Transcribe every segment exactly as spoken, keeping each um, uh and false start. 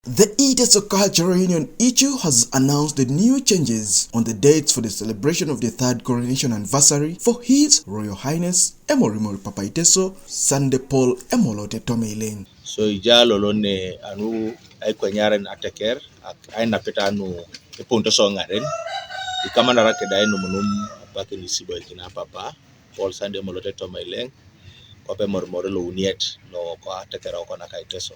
The Iteso Cultural Union, ICU, has announced the new changes on the dates for the celebration of the third coronation anniversary for His Royal Highness Emorimor Papa Iteso Sunday Paul Emolote Tomeileng. So ijalo lo ne anu aikwenyaren ateker, ak-, ainapita anu ipunto so ngaren, ikamanara keda ainumunum abakin isibo ikina papa, Paul Sunday Emolote Tomeileng, kwape mormore lo uniet lo kwa tekera okona ka Iteso.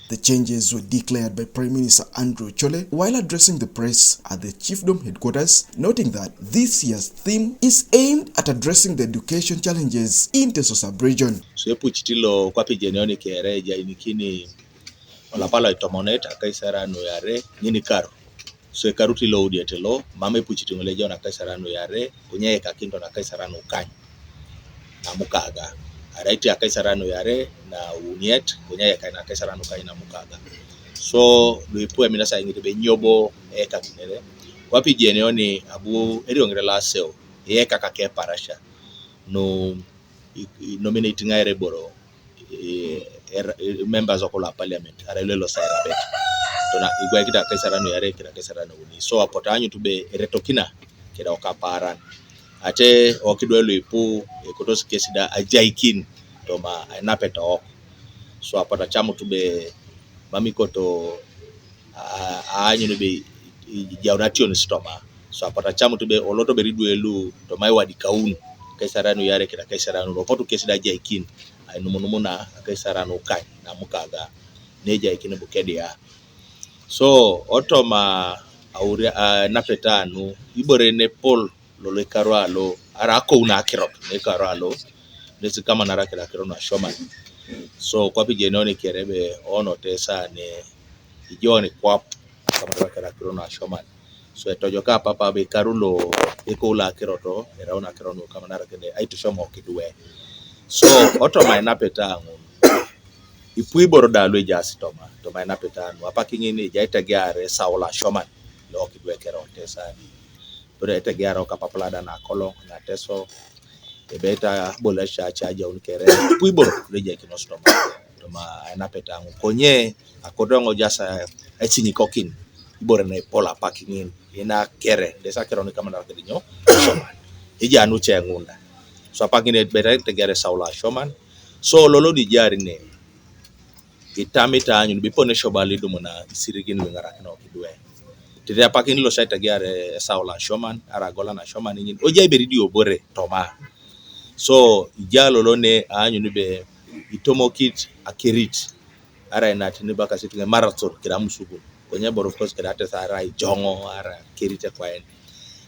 The changes were declared by Prime Minister Andrew Chole while addressing the press at the chiefdom headquarters, noting that this year's theme is aimed at addressing the education challenges in Teso sub-region. So epuchitilo kwapi jenioni kere jainikini olapalo itomonet akaisara nuyare ngini karu. So ekaruti lo udiet lo, mama epuchiti ng'ole John akaisaranu yare, kunya ekakinto na akaisaranu kany na mukaga. Araiti akaisaranu yare na uniet, kunya eka na akaisaranu kany na mukaga. So luipu emina sa ing'iti be nyobo ekakinere. Kwapi jene oni abu eriong'ire la seo, eka kake parasha. No i-, i-, nominate ng'aere boro, eh, er-, eh, members of la parliament, ara ilo ilo saira bet. Tona igwa kita kaisara no yare, kita kaisara no uni. So apota anyu tube eretokina keda okaparan. Ate okidwe luipu, eh, kotos kesida ajaikin, toma enapeta ok. So apota chamu tube mamikoto, a-, aanyu ni be i-, i-, jaunation toma. So apota chamu tube oloto be ridwe lu, toma iwadi kaun. Kaisara no yare kita kaisara no. Opotu kesida ajaikin. Ai numunumuna akaisaranu kany na mukaga, ne jaikin bukedia. So otoma auria, a, napetanu ibore ne pol lolo ikarwalo, ara akou na akirot ne ikarwalo, nesi kama nara kira kiro na shoman. So kwapi jene oni kerebe ono tesa ne ijoni kwap kama nara kira kiro na shoman. So etojoka papa be karulo eko la kiroto, era una kirono kama nara kende aitushomo kidwe. So otoma inapeta angun. Ipui boro da lwe jasi toma, toma inapeta anu. Apa kingini ja itegeare saula shoman lo kidwe kero tesani. Pero itegeare okapapla da na kolong na Teso. Ebeta bola cha cha jaun kere. Ipui boro lwe ja kinos toma. Toma inapeta angun. Konye akodongo jasa esinyi kokin. Ibore ne pola apa kingin. Ina kere, desa kero ni kama nara kedinyo shoman. Ija anu che ngunda. So apa kingini beta itegeare saula shoman. So lolo di jari ne itamita anyun bipone shobali dumuna isirigin wingarakino kidwe. Tete apakin lo shaita giare saula shoman, ara gola na shoman ingin. Oja iberi di obore toma. So ijalo lo ne anyun be itomokit akirit. Ara inatini baka sitinge marathon kira musugun. Kwenye boro of course kira tesa ara ijongo, ara kirite kwaen.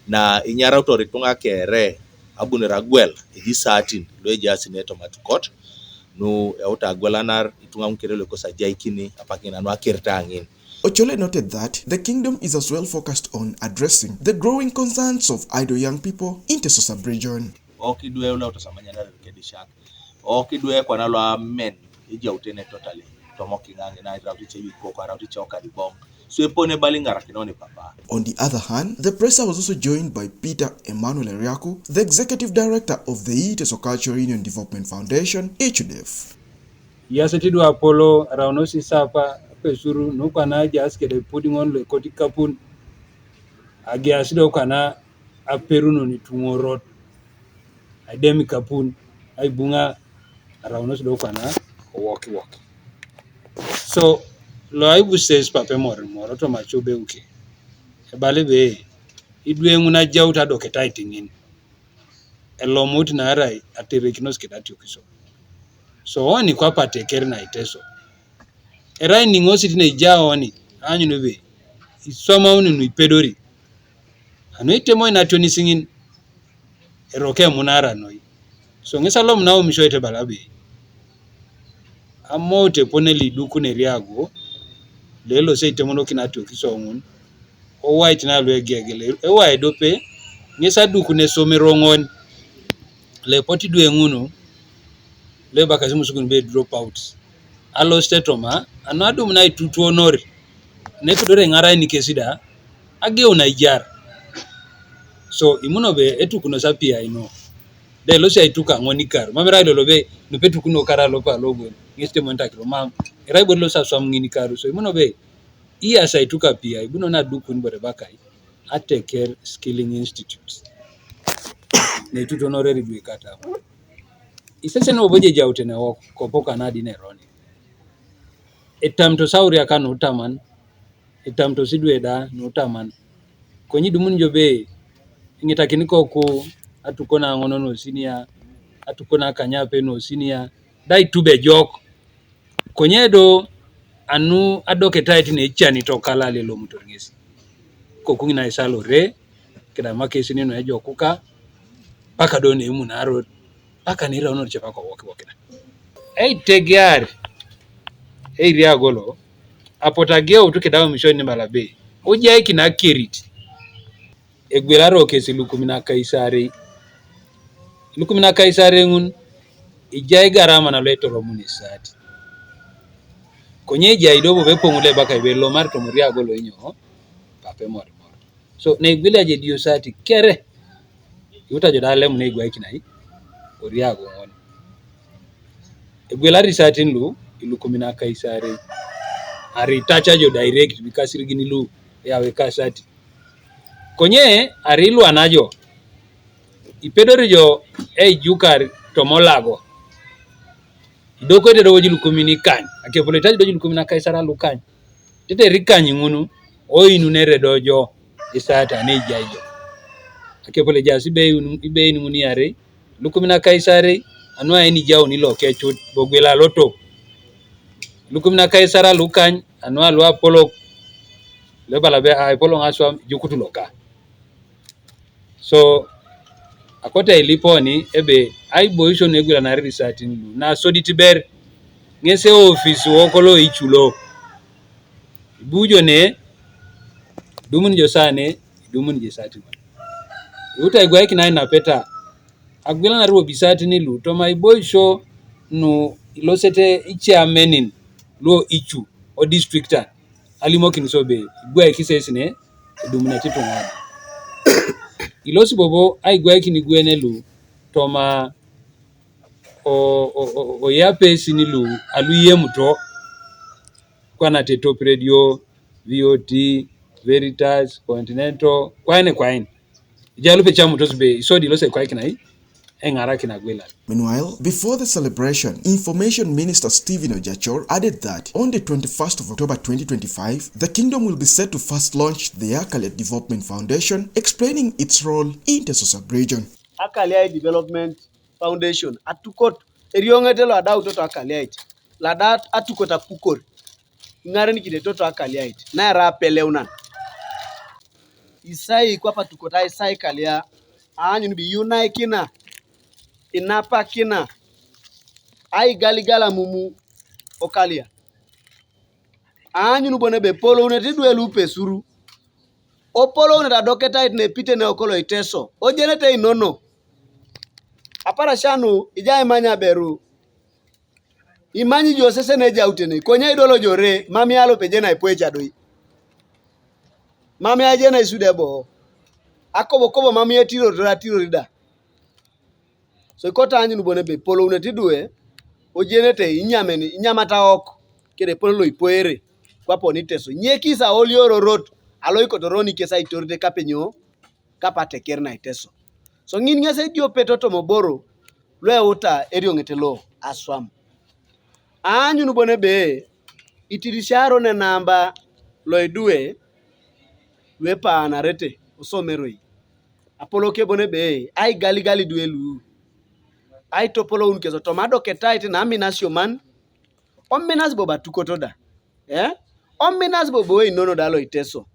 Na inyara utori tunga kere abune ragwel iji satin lo iji asine tomatukot. Nu euta agwelanar itunga unkere lo kosa jaikini apakin anu akirta angin. Ochole noted that the kingdom is as well focused on addressing the growing concerns of idle young people in Teso sub-region. Okidwe ula utasamanya na kedishak. Okidwe kwa nalo amen. Ija utene totally. Tomoki ngangi na irauti che wiko kwa rauti che okadibong. So epone bali ngara kinoni papa. On the other hand, the presser was also joined by Peter Emmanuel Eriaku, the executive director of the Iteso Cultural Union Development Foundation, I C U D F. Yase tidwa apolo rauno sisapa pesuru nukana jas kede pudingon le koti kapun. Agias do kana aperuno ni tungorot. Ademi kapun aibunga araunos do kana woki woki. So lo aibu ses pape mor mor to macho be uke. Ebale be idwe nguna jauta do ketai tingin. Elomut na arai aterekinos keda tiokiso. So oni kwa pateker na Iteso. Erai ning'osit ne ijaoni, aanyun ebe iswamaun nu ipedori. Anu itemo inationis ng'in, eroke emunara noi. So ŋes alom naomisio itebala ebe, amout epone lidukun eriago, lelosi aitemonokin atiokisio ŋun, owait nalu egegel, ewai edope, ŋes adukun esomero ŋon, lepot idwe ŋunu, lo ebakasi musukun be drop out. Alosit toma, anu adum naitutuonor, nepedore eŋarain kesi da, ageun aijar. So, imuno be etukunos apiai no. Da elosi aituk aŋon ikaru. Mam erai lolo be, nupetukuno kara lopa logon, ŋes temonitakiro, mam, erai bo elosi aswam ŋin ikaru. So, imuno be, Iyasae ituka pia, ibuno na dukun bore bakai, ateker skilling institutes. Netutonore ridwe kata. Isese no boje jautene wok, kopoka na dine roni. Etam to sauria ka no taman, etam to sidwe da no taman. Konyi dumun jobe, ingita kiniko ku, atukona ngono no sinia, atukona kanyape no sinia, dai tube jok. Konye do anu adoketait ne chani to kalale lo mutor ngesi. Kokung na isalo re, kida makesi nino ejo kuka, paka do ne muna rot, paka ni rauno chepa ko woki woki na. Ei tegiar, ei riagolo, apotageo tu kida mishoni malabe. Ujai kina kirit. Egwelaro kesi lukumi na kaisarei. Lukumi na kaisarei ŋun, ijai garama na loitoromun isati. Konye ijai do bobo epoŋu lebaka ibe lomar tomori agolo inyo, pape morimor. So, na igwela je dio sati kere, iuta jo da lemu na igwaikinai, ori ago ŋon. Egwelari satin lu, ilukumi na kaisarei. Ari tacha jo direct, bikasirigini lu, yawe kasati. Konye ari luanajo, ipedori jo eijukar tomolago. Idokoete do woji lukumi ni kany, akepolo itaji doji lukumi na kaisara lukany. Tete rikany ŋunu, oinunere dojo, isata neijai jo. Akepolo ejaas ibein ŋuni arei, lukumi na kaisarei, anu aenijauni lokecut, bogwela loto. Lukumi na kaisara lukany, anu aluapolok, lebalabe aipolong aswam, jukutu loka. So, akote iliponi ebe aiboisio nueguranari risatin lu nasodit ber ŋes eofis wokolo iculo. Ibujo ne, idumun jo sane, idumun jo isatin. Iuta igwaikin ainapeta, agwelanar wobisatin lu, toma iboisio nu ilosete ichairmenin luo icu o districtan. Alimokin so be igwaikis esi ne edumunete ituŋa. Ilosi bobo aigwaikin igwene lu toma o, o, o, oyapesin lu aluyemuto kwana te Top Radio, V O T, Veritas, Continental, kwaene kwaen. Ijalupe chamutos be isodi ilose kwaikinai eŋarakin agwelal. Meanwhile, before the celebration, Information Minister Stephen Ojachor added that on the twenty-first of October twenty twenty-five, the kingdom will be set to first launch the Akalia Development Foundation, explaining its role in Teso sub-region. Akalia Development Foundation atukot erioŋet lo adautoto Akaliait, lada atukot apukor iŋarenikini toto Akaliait naera apeleunan. Isai kwape atukot aisai Kalia aanyun bi iyunaikina, inapakina, aigaligal amumu o Kalia. Aanyun bon ebe epolounet idwe lu ipesur, opolounet adoketait nepitene okolo Iteso, ojenete inono. Aparasia nu ijai imany aberu, imanyi jo sese nejautene, konye idolojore, mam ialope je naipoeca doi. Mam iaje naisude bo. Akobokobo mam ietiror, atiror da. So ikotaanyun bon ebe epolounet idwe, ojenete inyamen, inyamata ok, kede epone loipoere, kwape oni Iteso. Nyekis aoliororot, aloikotoroni kes aitorite kapenyo, kape ateker na Iteso. So ŋin ŋes ediope totoma oboro lueuta erioŋet lo aswam. Aanyun bon ebe itirisiaro nenamba loidwe luepaanarete osomeroi. Apolou ke bon ebe aigaligal idwe lu, aitopoloun kes toma adoketait na aminas sioman, ominas bobo atukoto da, eh? Ominas bobo einono da lo Iteso.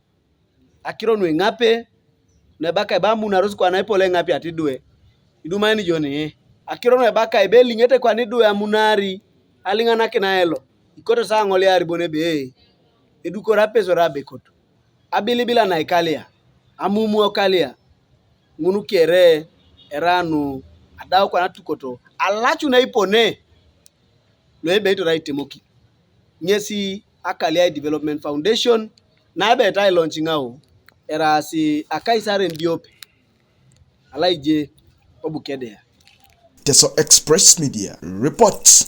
Akiro nueŋape, nuebakai ebe amunaros kwana epol eŋapiat idwe, idumaini jo ni. Akiro nuebakai ebe eliŋete kwana idwe amunari, aliŋanakin aelo, ikoto sa aŋoliar bon ebe, edukor apesor abekot, abilibila naikalia, amumu okalia, ŋun kere eranu adau kwana atukoto, alacu naipone, luebeitor aitemokin. Ŋesi Akaliai Development Foundation, naebet ailaunch ŋau, eraasi akaisaren diope, alaije o Bukedea. Teso Express Media reports.